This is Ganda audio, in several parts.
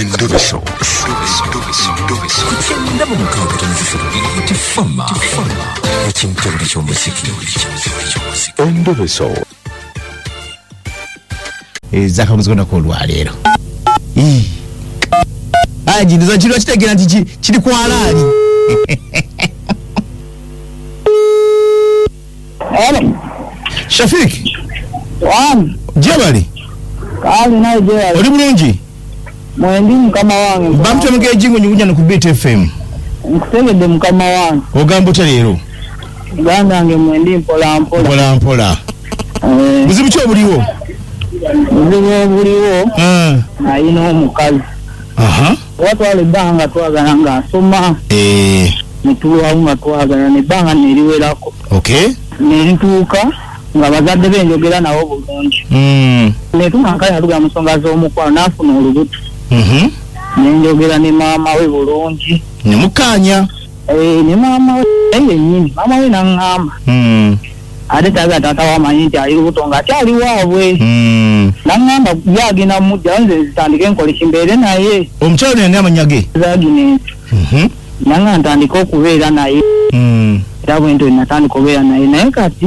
Endobeso. Ku kyenda mu mukaaga tono 3 Tifama ekimtebule ky'omuziki. Endobeso. Ezakamuzi olunaku olwaleero. Aji ndizo kino kitegeera nti kiri kwalaali. Hello. Shafik. Wani. Jebali. Kali naye jebali. Oli bulungi? Mwendi mukama wange. Bamutemuka ejingo nyugunya no ku Beat FM. Nkutegedde mukama wange. Ogamba otya leero? Muganda wange mwendi mpola mpola. Mpola mpola. Buzibu ki obuliwo? Buzibu obuliwo. Nalina omukazi. Watwala ebbanga twagala ng'asoma. Ne tulwawo nga twagala n'ebbanga ne liwerako. Ne lituuka nga bazadde be njogera nabo bulungi. Ne tumaka yaluga mu nsonga z'omukwano n'afuna olubuto. Ne njogera ne maama we bulungi. Ne mukkaanya. Ne maama we yennyini, maama we n'aŋŋamba. Ate taata taata we amanyi nti ali lubuto ng'akyali waabwe. N'aŋŋamba ye agenda mmuggyayo nze nzitandike nkole kimbeere naye. Omukyala ono yali amannya ge? Agnes. N'aŋŋamba ntandike okubeera naye. Era bwe ntyo natandika okubeera naye, naye kati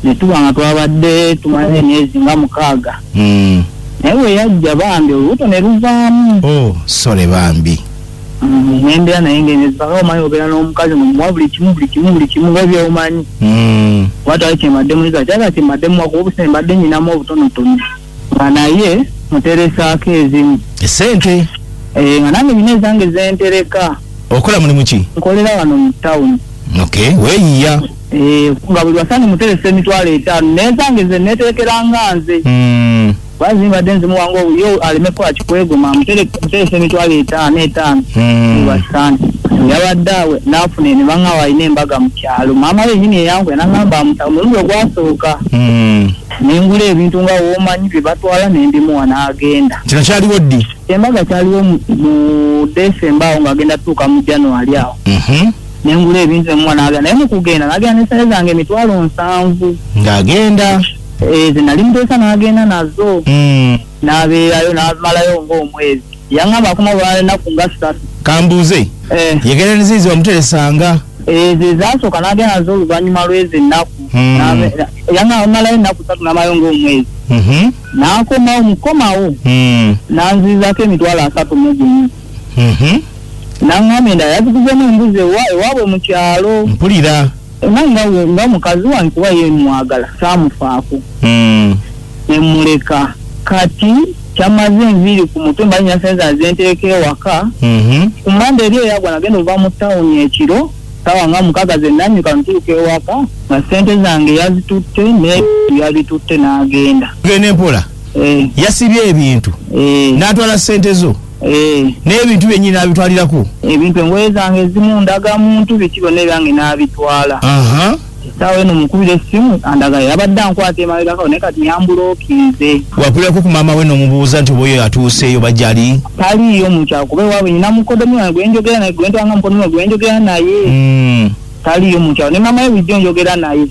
ne tuba nga twabadde tumaze emyezi nga 6. Naye bwe yajja bambi olubuto ne luvaamu. Oh, sorry bambi. Nembeera naye ng'emyezi paka omanyi obeera n'omukazi ng'omuwa buli kimu buli kimu buli kimu nga by'omanyi. Kuba twali kyembadde muliza kyala kyembadde muwa kuba obusente mbadde nnyinamu obutonotono. Nga naye muteresaako ezimu. Essente? Nga nange nnyina ezange ze ntereka. Okola mulimu ki? Nkolera wano mu tawuni. Okay, weeyiya. Nga buli lwasande muteresa 50,000 n'ezange ze neeterekera nga nze. Bazi mbadde nzimuwa ng'obuyo aleme kukola kikwegoma, muteresa 50,000 etaano. Lwasande. Yabadde awe n'afuna ne baŋŋamba alina embaga mu kyalo. Maama we yennyini eyankuya n'aŋŋamba omulundi ogwasooka. Ne ngula ebintu nga w'omanyi bye batwala ne mbimuwa n'agenda. Kino kyaliwo ddi? Embaga kyaliwo mu December awo ng'agenda tuuka mu January awo. Ne ngula ebintu ne muwa n'agenda. Naye mu kugenda n'agenda n'essente zange 70,000. Ng'agenda? Ze nali muteesa n'agenda nazo. N'abeerayo n'amalayo ng'omwezi. Yaŋŋamba akoma bulala ennaku nga 3. Kambuuze. Yegenda ne ziizi wamuteresanga? Ze zaasooka n'agenda nazo oluvannyuma lw'ezo ennaku. Yaŋŋamba amalayo ennaku 3 n'amalayo ng'omwezi. N'akomawo mukomawo. N'anzizaako 31,000. N'aŋŋamba endala yaziguzemu embuzi ewaabwe mu kyalo. Mpulira. Nange nga mukazi wange kuba ye mwagala, saamufaako. Ne mmuleka. Kati kyamaze enviiri ku mutwe mba nnyina ssente zange ze ntereka ewaka. Ku Mmande eri eyagwa nagenda okuva mu tawuni ekiro, ssaawa nga 6 ze nnannyuka ntuuka ewaka, nga ssente zange yazitutte ne yabitutte n'agenda. Genda empola. Yasibye ebintu. N'atwala ssente zo. N'ebintu byennyini n'abitwalirako. Ebintu engoye zange ezimu ndaga muntu biki byonna ebyange n'abitwala. Essaawa eno mukubira essimu andaga yabadde ankwata emabegako naye kati yambulookinze. Wakulirako ku maama we n'omubuuza nti oba oyo atuuseeyo oba gy'ali? Taliiyo mu kyalo kuba ewaabwe nnyina mukodomi wange gwe njogera naye, gwe ntwala nga mukodomi wange gwe njogera naye. Taliiyo mu kyalo ne maama we bulijjo njogera naye.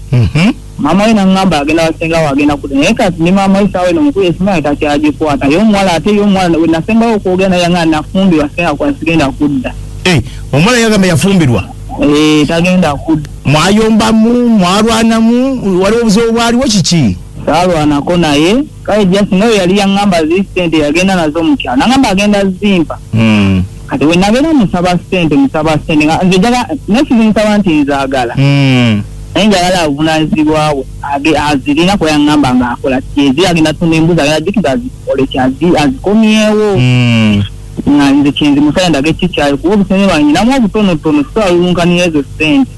Maama we n'aŋŋamba agenda wasenga we agenda kudda naye kati ne maama we essaawa eno mukubira essimu yange takyagikwata. Ye omuwala ate ye omuwala we nasembayo okwogera naye yaŋŋamba nafumbirwa senga kwa sigenda kudda. Omuwala yagamba yafumbirwa? Tagenda kudda. Mwayombamu, mwalwanamu, waliwo obuzibu bwaliwo kiki? Saalwanako naye, kale just nga bwe yali yaŋŋamba zi ssente yagenda nazo mu kyalo. N'aŋŋamba agenda zimpa. Kati we nabeera musaba ssente, musaba ssente, nga nze njagala, naye sizimusaba nti nzaagala. Naye njagala obuvunaanyizibwa bwe, azirina kuba yaŋŋamba ng'akola ki, ezi agenda tunda embuzi, agenda jjukira azikole ki, azikomyewo. Nga nze kyenzi musaba ndage ki kyali, kuba obusente bwange nninamu obutonotono, sisobola lulunkanira ezo ssente.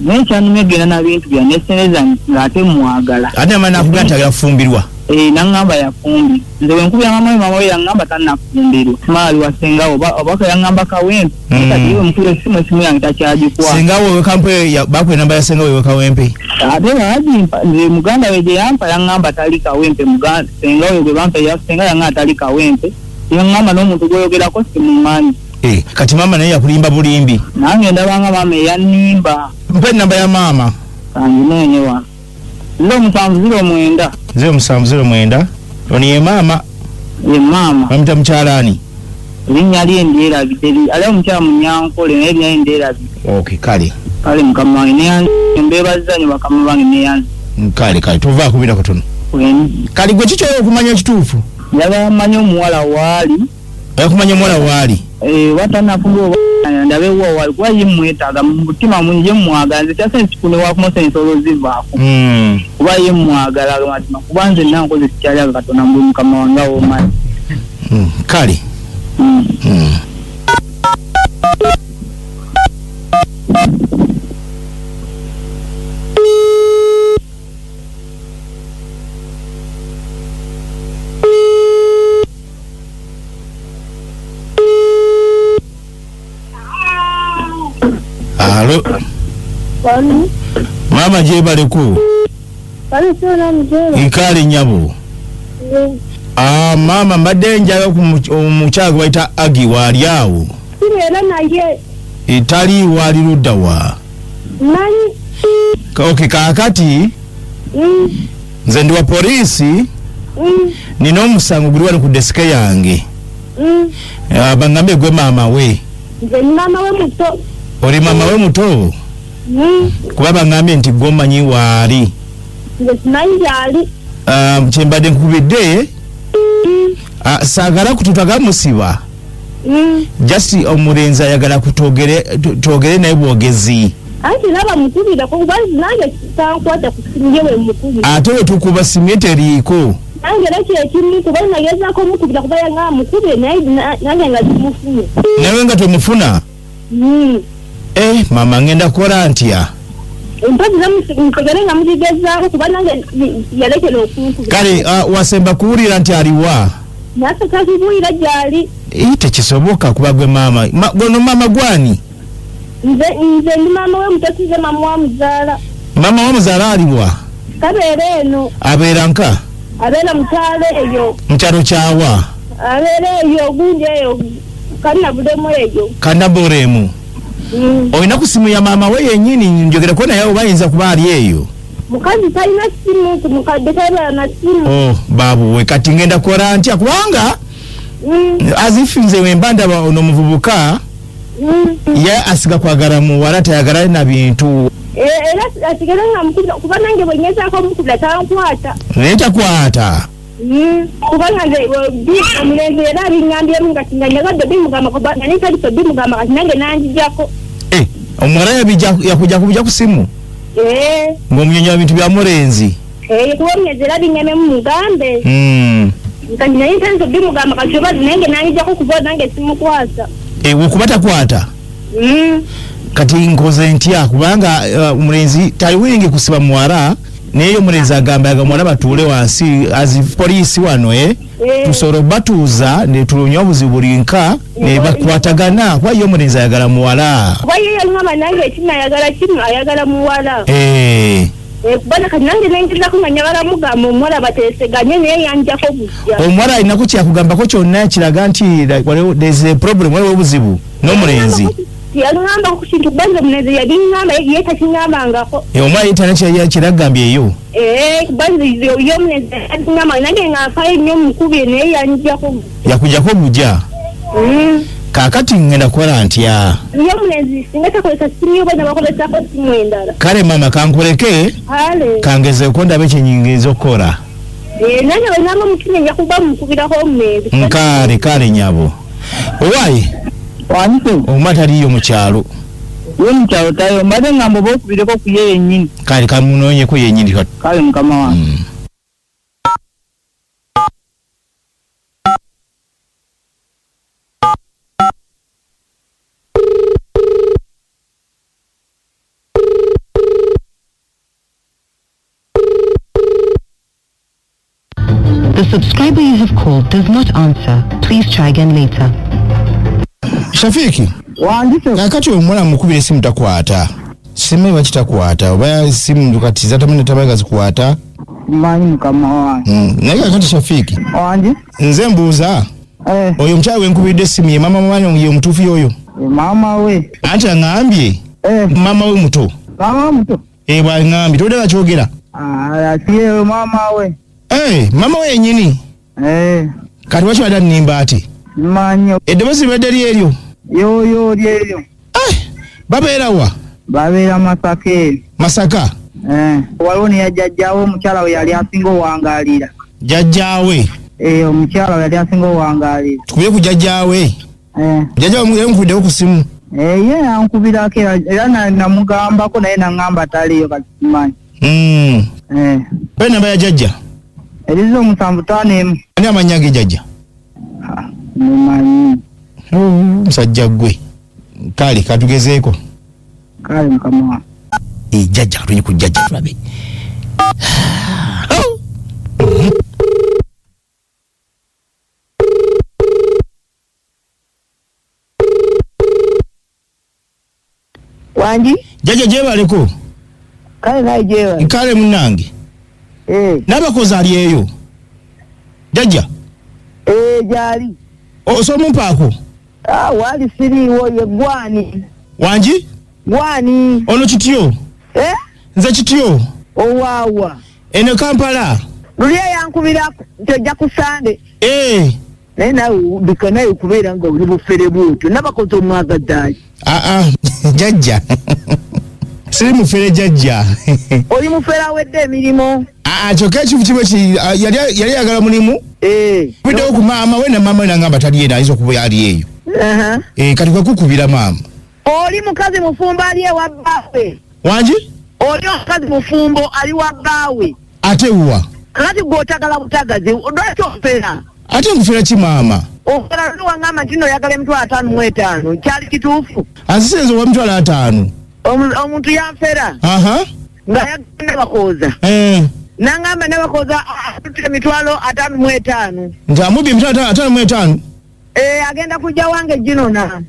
Naye kyannumye genda na bintu byange ne ssente zange ng'ate mwagala. Ate namala n'akugamba nti agala kufumbirwa. N'aŋŋamba yafumbirwa. Nze bwe nkubira maama we, maama we yaŋŋamba tannafumbirwa. Simanyi ali wa ssenga we, oba yaŋŋamba Kawempe. Naye kati ye bwe mukubira essimu, essimu yange takyagikwata. Ssenga we Kawempe, bakuwa ennamba ya ssenga we Kawempe? Ate baagimpa, nze muganda we gye yampa yaŋŋamba tali Kawempe, ssenga we gwe bampa eya ssenga yaŋŋamba tali Kawempe. Yaŋŋamba n'omuntu gw'oyogerako simumanyi. Kati maama naye yakulimba bulimbi. Nange ndabanga maama eyannimba. Mpa ennamba ya maama. Kangineenye wano. 0709. 0709. Ono ye maama. Ye maama. Bamuyita mukyalaani? Erinnya lye ndyerabidde, ali omukyala Munyankole naye erinnya lye ndyerabidde. Okay, kale. Kale mukama wange neyanze, mbeebazza nnyo bakama bange neyanze. Kale kale, tovaako bira katono. Kale gwe kiki okumanya ekituufu? Njagala mmanye omuwala waali. Okumanya omuwala waali? Watanafumbirwa ndabe wa waali kuba ye mmwetaaga mu mutima mungi, ye mmwagala. Nze kyasa nsikune wakumosa ensolo zivaako. Kuba ye mmwagala mazima, kuba nze nna nkoze sikyali ako Katonda mbu mukama wange awo omanyi. Kale. Alo. Mama jebaleku. Nkale nyabo. Mama mbadde njagala omukyala gwe bayita Agi waali awo. Era naye. Etali waali ludda wa? Manyi. Okay, kaakati nze ndi wa poliisi. Nina omusango guli wano ku desike yange. Bangambe gwe maama we. Nze ndi maama we muto. Oli maama we muto? Kuba bangambye nti gwe omanyi waali. Nze simanyi gy'ali. Kyembadde nkukubidde, saagala kututaga musiba. Just omulenzi ayagala twogere naye bwogezi. Anti naba mukubirako kuba nange tankwata ku ssimu ye bwe mukubira. Ate bwe tukuba ssimu ye teriiko. Nange era kyekimu kuba nagezaako omukubira kuba yangamba mukubire naye nange nga simufunye. Nawe nga temufuna? Mama ngenda kukola ntya? Mpozzi musigale nga mugigezaako kuba nange yalekera okunkubira. Kale wasemba kuwulira nti aliwa? Naffe takibuulira gy'ali. Tekisoboka kuba gwe maama. Gono maama gwani? Nze ndi maama we muto, sinze maama wa muzaala. Maama wa muzaala aliwa? Kabeera eno. Abeera nka? Abeera mu kyalo eyo. Mu kyalo kyawa? Abeera eyo gundi eyo Kannabulemu eyo. Kannabulemu. Olina ku ssimu ya maama we yennyini njogereko naye oba ayinza kuba ali eyo? Mukazi talina ssimu, ku mukadde tabeera na ssimu. Oh, baabuwe kati ngenda kukola ntya kubanga as if nze bwe mba ndaba ono omuvubuka ye asiga kwagala muwala tayagala na bintu. Era asigale nga mukubira kuba nange bwe ngezaako omukubira tankwata. Naye takwata. Kubanga nze omulenzi era abingambyemu nga njagadde bimugamba kuba nali ntandise bimugamba kati nange nanjijako. Omuwala yakujja kubijja ku ssimu? Ng'omunyonyola bintu bya mulenzi. Kuba omulenzi era abingambyemu mugambe. Kati nali ntandise bimugamba kati oba nange nanjijako kuba nange simukwasa. Okuba takwata? Kati nkoze ntya kubanga omulenzi taliwingi kusiba muwala naye omulenzi agamba yaga muwala batuule wansi as poliisi wano tusobola batuuza ne tulonya obuzibu buli nka ne bakwatagana kuba ye omulenzi ayagala muwala. Kuba ye yangamba nange ekimu ayagala kimu ayagala muwala. Kuba kati nange nengezako nga njagala mugamba omuwala bateeseganye naye yanjako bujja. Omuwala alinako kyakugambako kyonna kiraga nti there's a problem, waliwo obuzibu n'omulenzi. Yangamba ku kintu kuba nze omulenzi yabiŋŋamba ye takiŋŋambangako. Omuwala ye talina kiragambye eyo. Kuba nze ye omulenzi yakiŋŋamba nange nga nfaayo nnyo mukubye naye yanjako. Yakujjako bujja? Kaakati ngenda kukola ntya? Ye omulenzi singa takozesa ssimu yo bana bakozesako ssimu endala. Kale maama kankuleke. Kale. Kangezeeko ndabe kye nnyinza okukola. Nange bwe naba omutume nja kuba mukubirako omulenzi. Kale kale nyabo. Owaaye? Wange. Omwana taliiyo mu kyalo. Ye mu kyalo tayo, mbadde ngamba oba okubireko ku ye yennyini. Kale kamunoonyeko yennyini. Kale mukama wange. The subscriber you have called does not answer. Please try again later. Shafiki. Wandise. Kakati omuwala mukubira essimu takwata. Simanyi lwaki takwata oba essimu kati zatamanya tabaga zikwata. Mmanyi mukama wange. Naye kakati Shafiki. Wangi. Nze mbuuza. Oyo omukyala gwe nkubidde essimu ye maama wange ye omutuufu y'oyo? Maama we. Anti aŋŋambye. Maama we muto. Maama we muto. Bw'aŋŋambye todde bakyogera. Asiye maama we. Maama we yennyini. Kati waki badde annimba ati? Mmanyi. Eddoboozi libadde lyeryo? Yoyo lyeryo. Babeera wa? Babeera Masaka eyo. Masaka? Waliwo ne yajjajjaawe omukyala we yali asinga owangaalira. Jjajjaawe? Omukyala we yali asinga owangaalira. Tukubire ku jjajjaawe? Jjajjaawe yamukubiddeko ku ssimu? Ye yankubirako era namugambako naye naŋŋamba taliiyo kati simanyi. Mpa ennamba ya jjajja. Erizo 751. Ani amannya ge jjajja? Mumanyi. Musajja ggwe. Kale katugezeeko. Kale mukama wange. Jjajja katunye ku jjajja tulabe. Wangi? Jjajja gyebaleko. Kale naye gyebale. Kale munnange. N'abakozi ali eyo. Jjajja? Gyali. Osobola omumpaako? Wali siriiwo ye gwani. Wangi? Gwani. Ono kityo? Nze kityo. Owaawa. Eno Kampala. Luli eyankubirako nti ojja ku Sande. Naye naawe bika naye okubeera nga oli bufere bwotyo n'abakozi omwagadde. Jjajja. Siri mufere jjajja. Oli mufere awedde emirimu. Kyokka ekintu kimu yali ayagala mulimu. Kubiddewo ku maama we na maama we n'angamba tali eno ayinza okuba ali eyo. Kati kwe kukubira maama. Oli mukazi mufumbo ali ewa bbaawe. Wangi? Oli omukazi mufumbo ali wa bbaawe. Ate wa? Kakati gwe otagala butagazi, lwaki ofera? Ate nkufera ki maama? Ofera luli waŋŋamba nti nno oyagala 55,000, kyali kituufu? Ansisenze owa 50,000. Omuntu yanfera. Nga ayagala Nabakooza. N'aŋŋamba Nabakooza atutte 55,000. Nti amubye 55,000? Agenda kujja wange ginona.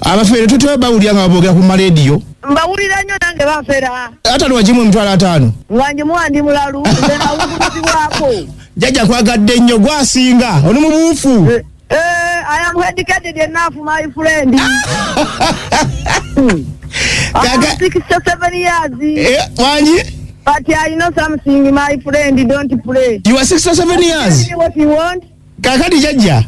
Abafere tutera bawulira nga boogera ku marediyo. Mbawulira nnyo nange banfera. Ate lwagimu 50,000? Nga ngimuwa ndi mulalu, nze nawugulizibwako. Jjajja kwagadde nnyo gwasinga, oli mubuufu. I am educated enough, my friend. I am 67 years. Wangi? But I know something, my friend, don't play. You are 67 years? Tell me what you want. Kakati jjajja.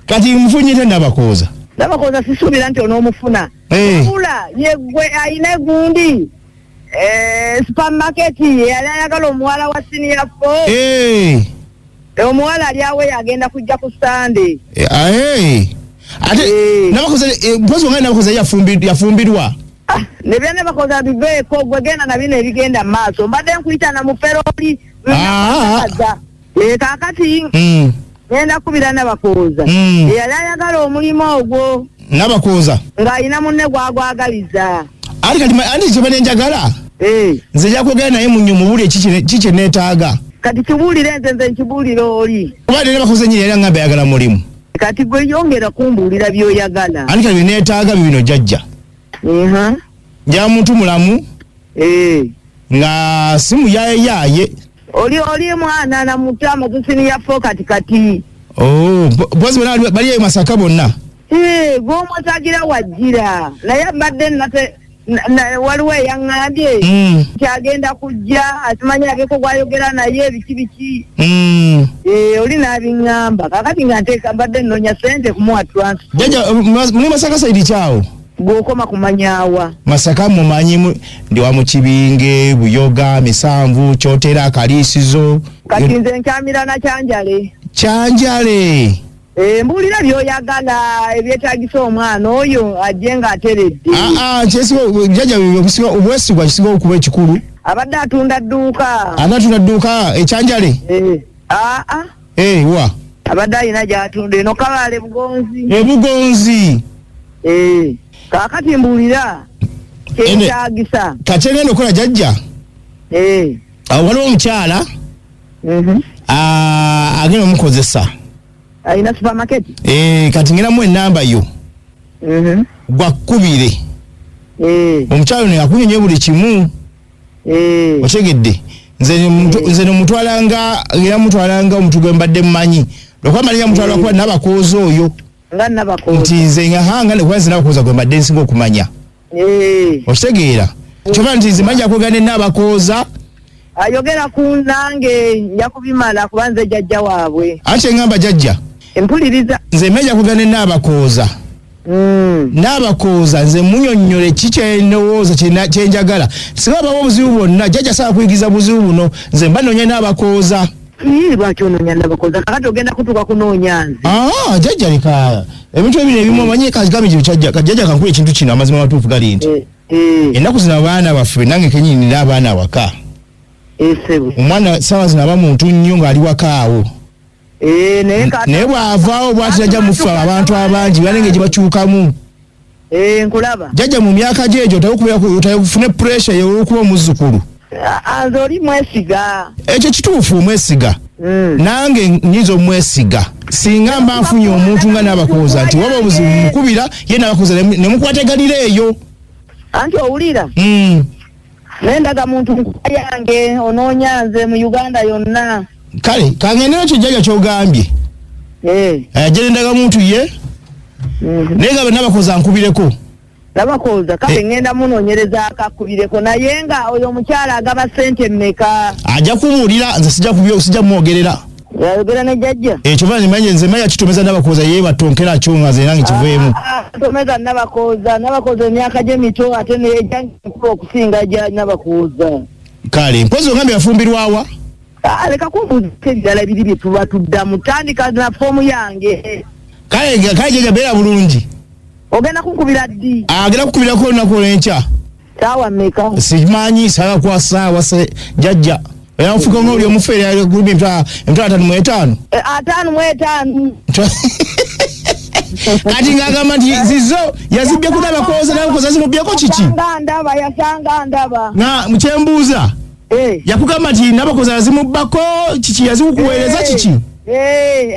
Kati mufunye te Nabakooza. Nabakooza sisuubira nti onoomufuna. Wabula ye gwe ayina egundi. Supermarket yali ayagala omuwala wa senior 4. Omuwala ali awe agenda kujja ku Sande. Ate Nabakooza mpozi wange Nabakooza yafumbirwa. Nebya Nabakooza biveeko gwe genda na bino ebigenda mu maaso. Mbadde nkuyita na mufere oli. Kaakati ngenda kubira Nabakooza. Yali ayagala omulimu ogwo. Nabakooza. Ng'alina munne gwagwagaliza. Ali kati andi kye bane njagala. Nze nja kwogera naye mu nnyuma mubuli kiki neetaaga. Kati kibuulire nze nkibuulire oli. Kuba Nabakooza nnyini yali aŋŋamba ayagala mulimu. Kati gwe yongera kumbuulira by'oyagala. Andi kati bye neetaaga bino jjajja. Nja muntu mulamu. Nga si muyaaye. Oli mwana na muto amaze siniya 4 kati kati. Mpozi bonna bali eyo Masaka bonna. Gw'omwetagira wajjira. Naye mbadde waliwo eyaŋŋambye nti agenda kujja asimanyi abeko gwayogera naye biki biki. Oli n'abiŋŋamba. Kaakati nga nteeka mbadde nnoonya ssente kumuwa transport. Jjajja muli Masaka sayidi kyawo? Gw'okoma kumanyawa. Masaka mumanyi ndi wa mu Kibinge, Buyoga, Misanvu, Kyotera, Kaliisizo. Kati nze nkyamira na Kyanjale. Kyanjale. Mbuulira by'oyagala ebyetaagisa omwana oyo ajje ng'ateredde. Jjajja obwesigwa kisinga okuba ekikulu. Abadde atunda dduuka. Abadde atunda dduuka e Kyanjale? Wa? Abadde alina gy'atunda eno Kabale Bugonzi. Bugonzi. Kaakati mbuulira kyetaagisa. Kati ngenda okukola jjajja. Waliwo omukyala agenda omukozesa. Alina supermarket? Kati ngenda ennamba yo. Gwakkubire. Omukyala ono yakunyonye buli kimu. Otegedde. Nze nomutwalanga era mutwalanga omuntu gwe mbadde mmanyi. Lwakuba mmanyi mutwala kuba Nabakooza oyo. Nga Nabakooza. Nti nze nga nekuba nze Nabakooza gwe mbadde nsinga okumanya. Okitegeera. Kyova nti nze manyi akwogera ne Nabakooza. Ayogera ku nange nja kubimala kuba nze jjajja waabwe. Ate ngamba jjajja. Empuliriza. Nze mmeja kugenda ne Nabakooza. Nabakooza nze munyonnyole ki kye ndowooza kye njagala. Singa bawa obuzibu bwonna jjajja saala kuyigiza buzibu buno nze mba nnoonya Nabakooza. Lwaki onoonya Nabakooza? Kakati ogenda kutuuka kunoonya nze. Jjajja leka ebintu ebino ebimu omanyi kagambe kyajja jjajja kankule ekintu kino amazima amatuufu gali nti ennaku zino abaana baffe nange kennyini nina abaana awaka. Omwana ssaawa zino aba muntu nnyo ng'ali waka awo. Naye bw'avaawo bw'ati ajja mufa abantu abangi banenge gye bakyukamu. Nkulaba. Jjajja mu myaka gye egyo otayokufune pressure y'olwokuba omuzzukulu. Nze oli mwesiga. Ekyo kituufu omwesiga. Nange nnyinza omwesiga. Singa mba nfunye omuntu nga Nabakooza nti waba obuzibu mukubira ye Nabakooza ne mukwateganira eyo. Anti owulira? Nendaga muntu nkuba yange onoonya nze mu Uganda yonna. Kale kangendera ekyo jjajja ky'ogambye. Ajja nendaga muntu ye. Naye nga Nabakooza nkubireko. Nabakooza kale ngenda munoonyereza akakubireko naye nga oyo omukyala agaba ssente mmeka? Ajja kubuulira nze sijja mwogerera. Yayogera ne jjajja? Ekyo manye nze manya kitomeza Nabakooza ye batonkera kyo nga nze nange kiveemu. Tomeza Nabakooza, Nabakooza emyaka gye mito ate naye ejjange nkulu okusinga gya Nabakooza. Kale mpozi ogambye yafumbirwawa? Leka kumbuuza ebirala biri bye tuba tuddamu tandika na foomu yange. Kale jjajja beera bulungi. Ogenda kunkubira ddi? Agenda kukubirako olunaku olw'enkya. Ssaawa mmeka? Simanyi ssaawa kwa ssaawa jjajja. Era nfuka ng'oli omufeere agulumye 55. 55. Kati ng'agamba nti zizo yazibbye ku Nabakooza, Nabakooza zimubbyeko kiki? Yasanga ndaba. Nga kyembuuza. Yakugamba nti Nabakooza yazimubbako kiki yazikukuweereza kiki?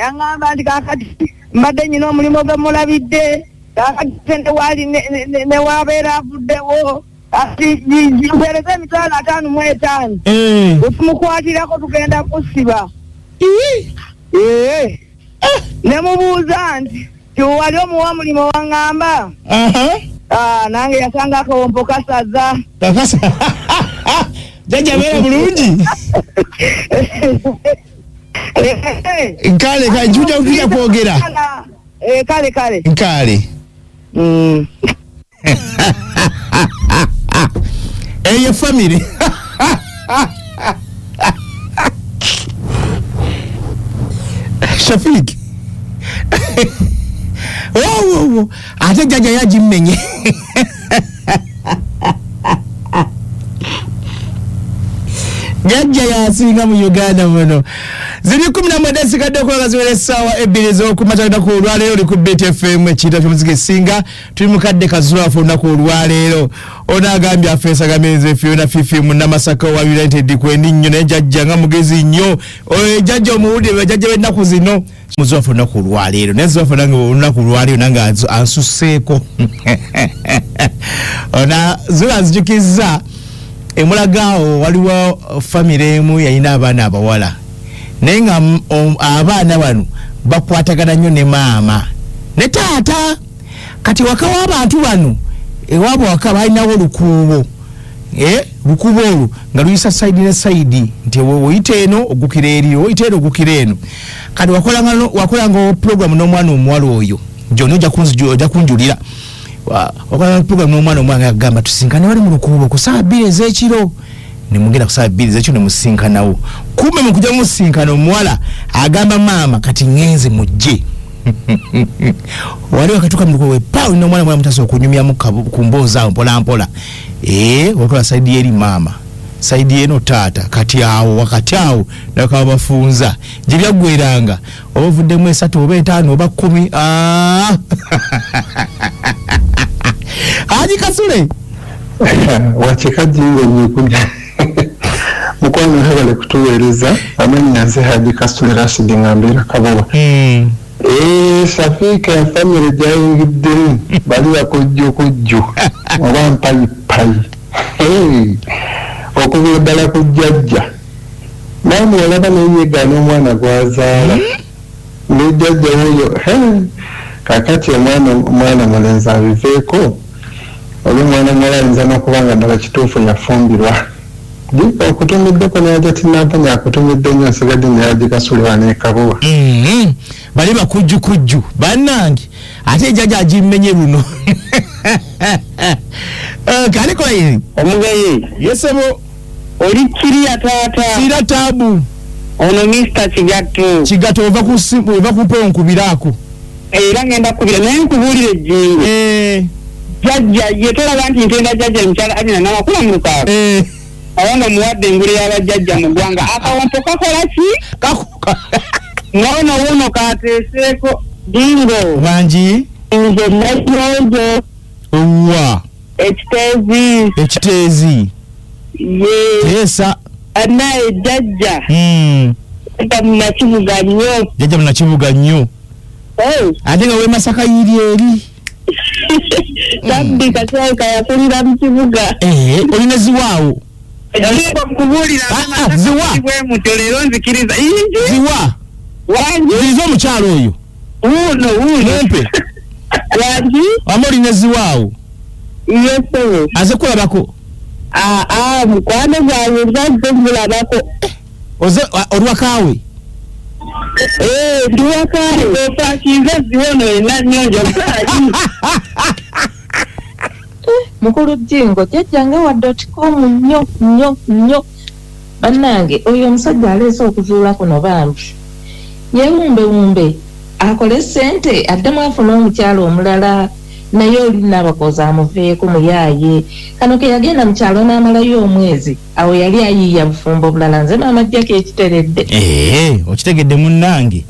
Aŋŋamba nti kaakati mbadde nnyina omulimu gwe mulabidde kaakati ne waali ne wabeera avuddewo. Ati mpeereza 55,000. Bwe tumukwatirako tugenda kusiba. Ne mubuuza nti wali omuwa omulimu waŋŋamba? Nange yasanga akawompo kasaza. Jjajja beera bulungi. Kale tujja kwogera. Kale. Kale. Eyo family. Shafiki. Oh, ate jjajja yagimmenye. Jjajja yasinga mu Uganda muno. Ziri 19 zisigadde okuba nga ziwera essaawa 2 ez'okumakya olunaku olwaleero oli ku BET FM ekiyita ky'omuziki esinga tuli mu kadde kazulwafu olunaku olwaleero. Ono agambye afeesa agambye nze Fiona Fifi munnamasaka wa United kwendi nnyo naye jjajja nga mugezi nnyo. Oyo jjajja omuwulire bajjajja b'ennaku zino. Muzulwafu olunaku olwaleero naye Zulwafu nange olunaku olwaleero nange ansuseeko. Ona Zula anzijukizza emulagaawo waliwo famire emu yalina abaana abawala naye nga abaana bano bakwatagana nnyo ne maama ne taata. Kati waka w'abantu bano ewaabwe waka balinawo olukuubo lukuubo olwo nga luyisa sayidi ne sayidi nti oyita eno ogukira eri oyita eno ogukira eno. Kati wakolanga puroguramu n'omwana omuwala oyo gyonna ojja kunjulira. Wakolanga puroguramu n'omwana omuwala ng'agamba tusinkane wali mu lukuubo ku ssaawa 2 ez'ekiro. Ne mugenda ku ssaawa 2 ez'ekiro ne musinkanawo. Kumbe mu kujja musinkana omuwala agamba maama kati ŋŋenze mujje. Wali wakatuuka mu lukuubo pa olina omwana muwala mutasobola okunyumyamu ku mboozi awo mpola mpola. Wakola sayidi eri maama sayidi eno taata. Kati awo wakati awo nakaba bafunza gye byaggweranga oba ovuddemu 3 oba 5 oba 10. Haji Kasule wakikajingo nyikuja mukwano hebale kutuweereza amannya nze Haji Kasule Rashid ngambira Kabowa. Shafika ya family gyayingiddemu bali bakujjukujju oba mpayipayi okuva ddala ku jjajja naye olaba neyegaana omwana gw'azaala ne jjajja wuuyo. Kakati omwana mulenzi abiveeko oli omwana muwala ayinza n'okuba nga ddala kituufu yafumbirwa Okutumiddeko nayajja tinampanya akutumidde nnyo, nsigadde nayajja Kasule nekabuwa. Bali bakujjukujju bannange, ate ejjajja agimmenye luno. Kale kolayini. Omugaye. Yesebo. Oli kiriya taata. Sira taabu. Ono Mr. Kigatto. Kigatto ova ku simu, ova ku mpewo nkubiraako. Era ngenda kubira naye nkubuulire ejjingo. Jjajja ye tolaba nti ntenda jjajja mukyala Amina Namakula mu Lukaaka. Awo muwadde engule y'abajjajja mu ggwanga. Akawompo kakola ki? Kakuka. Ngono wuno kateeseeko. Jingo. Wangi. Nze Nakiyonjo. Owa. Ekiteezi. Ekiteezi. Ye. Teesa. Anaye jjajja. Jjajja munakibuga nnyo. Jjajja munakibuga nnyo. Ate nga w'e Masaka yiri eri. Tabbi Kakyalika yakulira mu kibuga. Olina ziwaawo. Nkubuulira ziwa. Bwe leero nzikiriza. Ziwa. Wangi. Nziza omukyalo oyo. Wuuno wuuno. Mumpe. Wangi. Wama olina ziwaawo. Yes. Aze kulabako. Mukwano gwange nzazze mulabako. Oze olwakaawe. Ndi wakaawe. Opakinze ziwono ena nnyonjo mpaaki. Mukulu Jingo jjajja nga wa .com nnyo nnyo nnyo. Bannange oyo omusajja aleese okuzuula kuno bambi. Yeewumbewumbe akole ssente addemu afune omukyala omulala, naye oli Nabakooza amuveeko muyaaye. Kano ke yagenda mu kyalo n'amalayo omwezi, awo yali ayiiya bufumbo bulala. Nze maama Jjako ekiteredde. Okitegedde munnange.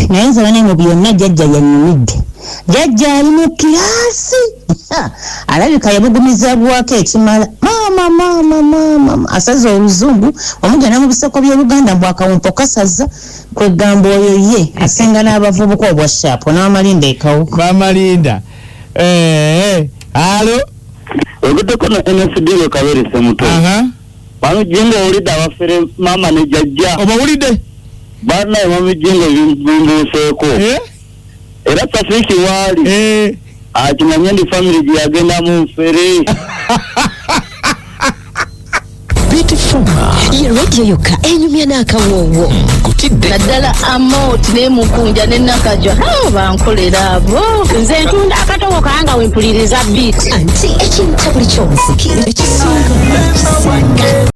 Naye nze bane mu byonna jjajja yannyumidde. Jjajja ali mu kiraasi. Alabika yabugumizabwako ekimala. Maama maama maama asaza oluzungu omugenda mu bisoko by'Oluganda mbu akawumpo kasaza kwegamba oyo ye asinga n'abavubuka obwa sharp n'amalinda ekawuka. Mamalinda. Alo. Oguddeko no NSD we Kabere Ssemuto. Mami Jingo owulidde abafere maama ne jjajja. Obawulidde? Bannaye Mami Jingo bimbuuseeko. Era Safiki waali. Akimanye ndi family gye yagendamu nfere. Ye radio yokka enyumya n'akawoowo. Naddala Amoti ne Mukunja ne Nakajwa bankolera abo. Nze ntunda akatogo kanga wempuliriza beat. Anti ekintabuli ky'omuziki ekisinga ekisinga.